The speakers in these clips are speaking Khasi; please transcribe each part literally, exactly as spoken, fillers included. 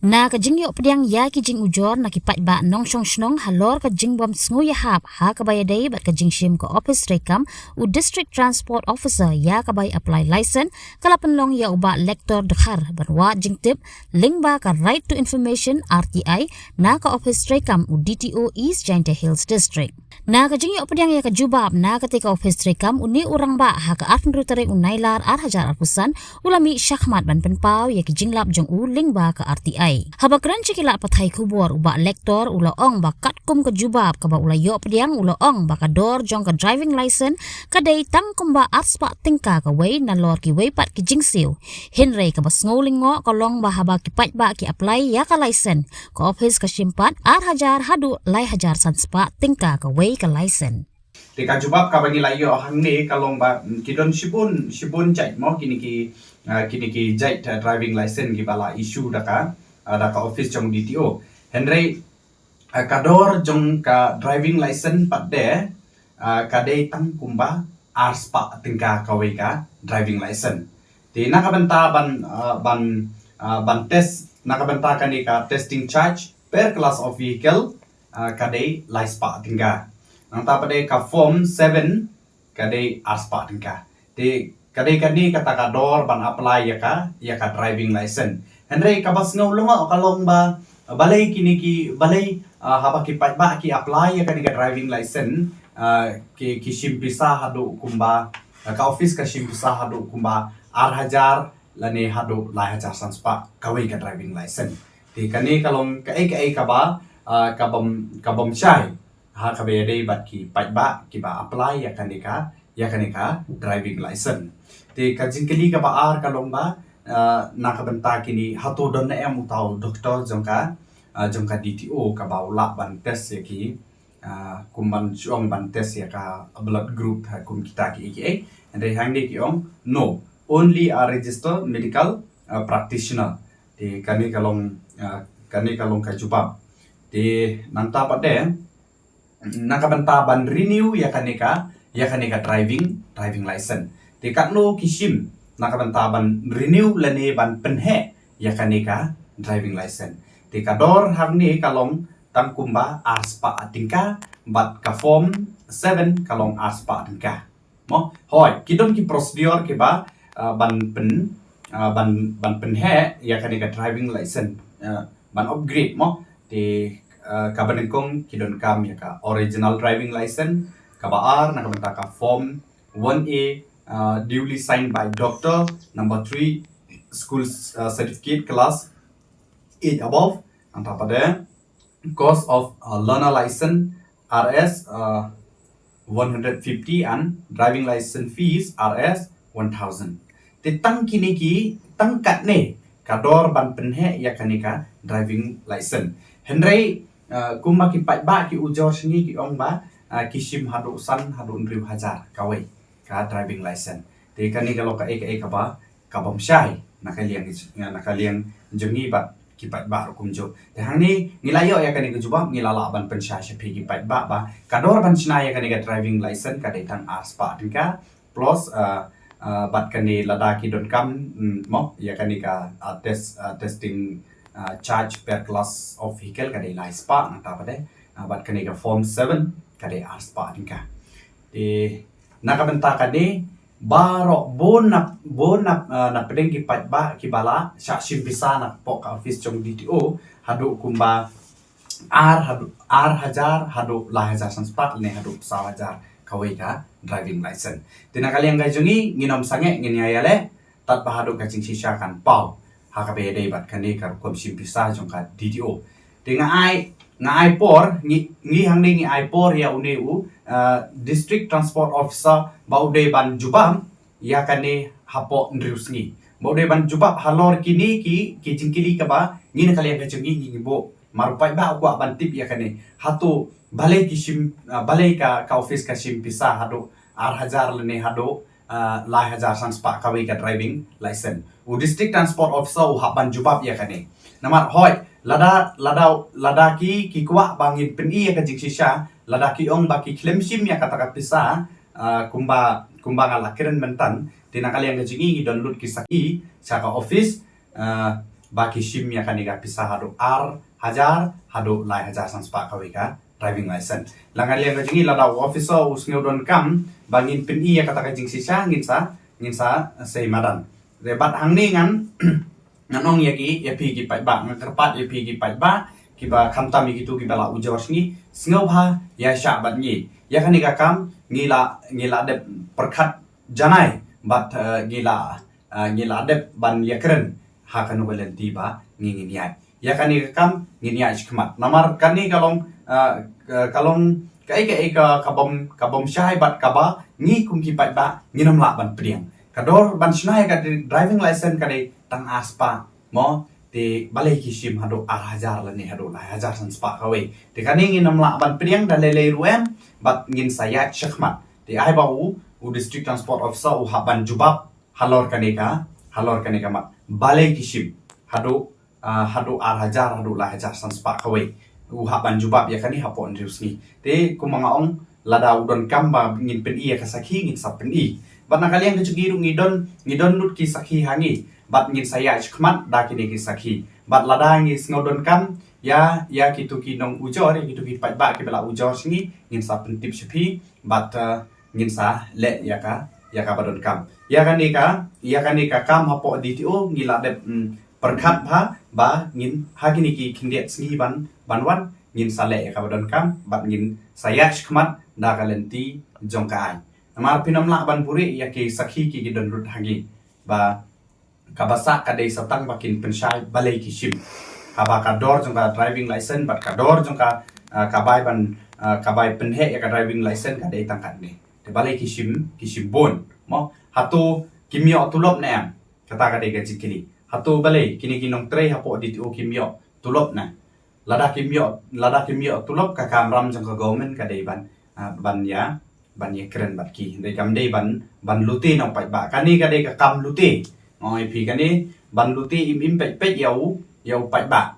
Na ka jingïoh pdiang ïa ki jingujor na ki paidbah nongshong shnong halor ka jingbym sngew ïahap ha kaba ïadei bad ka jingshim ka ophis treikam u District Transport Officer ïa kaba apply license, ka la pynlong ïa u Bah Lector Dkhar ban wad jingtip lyngba ka Right to Information, R T I, na ka ophis treikam u D T O East Jaintia Hills District. Na ka jingïoh pdiang ïa ka jubab na katei ka ophis treikam, une u rangbah ha ka arphew tarik u Nailar ar hajar arphew san u la mih shakhmat ban pynpaw ïa ki jinglap jong u lyngba ka R T I. Haba kren sha ki lad pathai khubor, u Bah Lector u la ong ba katkum ka jubab kaba u la ïoh pdiang, u la ong ba ka dor jong ka driving license ka dei tang kumba arspah tyngka kawei nalor kiwei pat ki jingsiew. Hynrei kaba sngew lyngngoh ka long ba haba ki paidbah ki apply ïa ka license, ka ophis ka shim pat ar hajar haduh lai hajar san spah tyngka kawei ka license. Te ka jubab kaba ngi la ïoh hangne ka long ba, mm, ki don shibun, shibun jait mo, kine ki, ah, kine ki jait, ah, driving license kiba la issue da ka, ah, da ka ophis jong D T O. Hynrei, ah, ka dor jong ka driving license pat de, ah, ka dei tang kumba arspah tyngka kawei ka driving license. Te na ka bynta ban, ah, ban, ah, ban test, na ka bynta kane ka testing charge per class of vehicle, ah, ka dei lai spah tyngka. Nangta pat de ka form seven ka dei ar spah tyngka. Te ka dei kane kata ka dor ban apply ïa ka, ïa ka driving license. Hynrei kaba sngew lyngngoh ka long ba balei kine ki, balei, ah, haba ki paidbah ki apply ïa kane ka driving license, ah, ki, ki shim pisa haduh kumba, ah, ka ophis ka shim pisa haduh kumba ar hajar lane haduh lai hajar san spah kawei ka driving license. Te kane ka long kaei kaei kaba, ah, kabym, kabym shai ha kaba ïadei bad ki paidbah kiba apply ïa kane ka, ïa kane ka driving license. Te ka jingkylli kaba ar ka long ba, ah, na ka bynta kine, hato don ne em uta u doktor jong ka, ah, jong ka D T O kaba u lah ban test ïa ki, ah, kum ban shu ong ban test ïa ka blood group, ha, kum kita kiei kiei. Hynrei hangne ki ong, no, only a registered medical, ah, practitioner. Te kane ka long, ah, kane ka long ka jubab. Te nangta pat de, na ka bynta ban renew ïa kane ka, ïa kane ka driving, driving license. Te katno ki shim na ka bynta ban renew lane ban pynheh ïa kane ka driving license. Te ka dor hangne ka long tang kumba ar spah tyngka, bad ka form seven ka long ar spah tyngka. Mo, hoi, ki don ki procedure kiba, ah, ban pyn, ah, ban, ban pynheh ïa kane ka driving license, ah, ban upgrade mo. Te, ah, kaba nyngkong ki donkam ïa ka original driving license, kaba ar na ka bynta ka form one A, ah, duly signed by doctor, number three, school, ah, certificate class eight above, nangta pat de cost of, uh, learner license R S, uh, one hundred fifty and driving license fees R S one thousand. Te tang kine ki, tang katne ka dor ban pynheh ïa kane ka driving license. Hynrei, uh, kumba ki paidbah ki ujor sha ngi ki ong ba, uh, ki shim haduh san haduh hynriew hajar kawei ka driving license. Te kane ka long kaei kaei kaba, kabym shai na ka liang, na ka liang jong ngi bad ki paidbah ruh kumjuh. Te hangne ngi la ïoh ïa kane ka jubab, ngi la lah ban pynshai sha phi ki paidbah ba ka dor ban shna ïa kane ka driving license ka dei tang ar spah tyngka plus, ah, ah, bad kane lada ki donkam, mm, mo, ïa kane ka, ah, test, ah, testing, ah, charge per class of vehicle ka dei lai spah, nangta pat de, ah, bad kane ka form seven ka dei ar spah tyngka. Te na ka bynta kane baroh bun na, bun na, ah, na pdeng ki paidbah kiba la shah shim pisa na poh ka office jong D T O haduh kumba ar haduh, ar hajar haduh lai hajar san spah ne haduh saw hajar kawei ka driving license. Te na ka liang ka jong ngi, ngin ym sangeh, ngin ïa ïaleh tad ba haduh ka jingshisha kan paw ha kaba ïadei bad kane ka rukom shim pisa jong ka D T O. Te nga ai, nga ai por, ngi, ngi hangne ngi ai por ïa une u, ah, District Transport Officer ba u dei ban jubab ïa kane hapoh hynriew sngi. Ba u dei ban jubab halor kine ki, ki jingkylli kaba ngi na ka liang ka jong ngi ngi buh. Namar u paidbah u kwah ban tip ïa kane. Hato balei ki shim, ah, balei ka, ka office ka shim pisa haduh ar hajar lane haduh, ah, lai hajar san spah kawei ka driving license. U District Transport Officer u hap ban jubab ïa kane. Namar hoi, lada, lada, lada ki, ki kwah ba ngin pyni ïa ka jingshisha, lada ki ong ba ki khlem shim ïa kata ka pisa, ah, kumba, kumba nga la kren mynta, te na ka liang ka jong ngi ngi don lut ki sakhi sha ka office, ah, ba ki shim ïa kane ka pisa haduh ar hajar haduh lai hajar san spah kawei ka driving license. La ka liang ka jong ngi, lada u officer u sngew donkam ba ngin pyni ïa kata ka jingshisha, ngin sa, ngin sa sei madan. Te bad hangne ngan ngan ong ïa ki, ïa phi ki paidbah, nga kyrpad ïa phi ki paidbah kiba khamtam ïa kitu kiba la ujor sha ngi, sngewbha ïa shah bad ngi. Ïa kane ka kam ngi la, ngi la dep pyrkhat janai bad, eh, ngi la, eh, ngi la dep ban ïakren ha kano ka lynti ba ngi ngin ïaid. Ïa kane ka kam ngin ïaid shakhmat. Namar kane ka long, eh, ka, ka long kaei kaei ka, ka bym, ka bym shai bad kaba ngi kum ki paidbah ngin ym lah ban pdiang. Ka dor ban shna ïa ka driving license ka dei tang ar spah, mo, te balei ki shim haduh ar hajar lane haduh lai hajar san spah kawei. Te kane ngin ym lah ban pdiang da lei lei ruh em, bad ngin sa ïaid shakhmat. Te ai ba u, u District Transport Officer u hap ban jubab halor kane ka, halor kane ka mat. Balei ki shim haduh, ah, haduh ar hajar, haduh lai hajar san spah kawei. U hap ban jubab ïa kane hapoh hynriew sngi. Te kumba nga ong, lada u donkam ba ngin pyni ïa ka sakhi, ngin sa pyni. Bad na ka liang ka jong ngi ruh ngi don, ngi don lut ki sakhi ha ngi. Bad ngin sa ïaid shakhmat da kine ki sakhi. Bad lada ngi sngew donkam ïa, ïa kitu ki nongujor, ïa kitu ki paidbah kiba la ujor sha ngi, ngin sa pyntip sha phi. Bad, eh, ngin sa leh ïa ka, ïa kaba donkam. Ïa kane ka, ïa kane ka kam hapoh D T O ngi la dep, mm, pyrkhat bha ba ngin ha kine ki khyndiat sngi ban, ban wan, ngin sa leh ïa kaba donkam bad ngin sa ïaid shakhmat da ka lynti jong ka aiñ. Namar phin ym lah ban buhrieh ïa ki sakhi ki, ki don lut ha ngi ba kaba sah ka dei sa tang ba kin pynshai balei ki shim. Haba ka dor jong ka driving license bad ka dor jong ka, ah, ka bai ban, ah, ka bai pynheh ïa ka driving license ka dei tang katne. Te balei ki shim, ki shim bun, mo? Hato kim ïoh tulop ne em? Kata ka dei ka jingkylli. Hato balei kine ki nongtrei hapoh D T O kim ïoh tulop ne? Lada kim ïoh, lada kim ïoh tulop, ka kamram jong ka government ka dei ban, ah, ban ïa, ban ïakren bad ki. Dei kam dei ban, ban lute na u paidbah. Kane ka dei ka kam lute. Nga ong ïa phi kane ban lute im im peit peit ïa u, ïa u paidbah.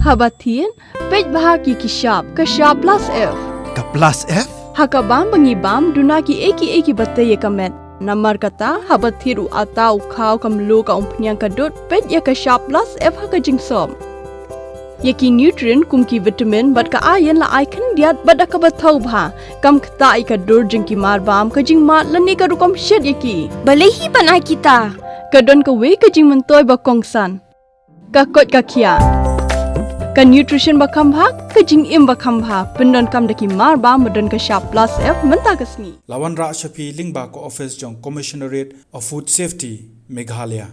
Haba thied, peit bha ki ki shap, ka shap plus F. Ka plus F? Ha ka bam ba ngi bam, duna kiei kiei kiba tei ïa ka met. Namar kata, haba thied u atta, u khaw, ka mluh, ka umphniang, ka dud, peit ïa ka shap plus F ha ka jingsop. Ïa ki nutrient kum ki vitamin bad ka iron la ai khyndiat bad da kaba thaw bha. Kam ktah ïa ka dur jong ki mar bam, ka jingmad lane ka rukom shet ïa ki. Balei hi ban ai kita? Ka don kawei ka jingmyntoi ba kongsan. Ka koit ka khiah. Ka nutrition ba kham bha, ka jingim ba kham bha. Pyndonkam da ki mar bam ba don ka shap plus F mynta ka sngi. La wanrah sha phi lyngba ka office jong Commissionerate of Food Safety, Meghalaya.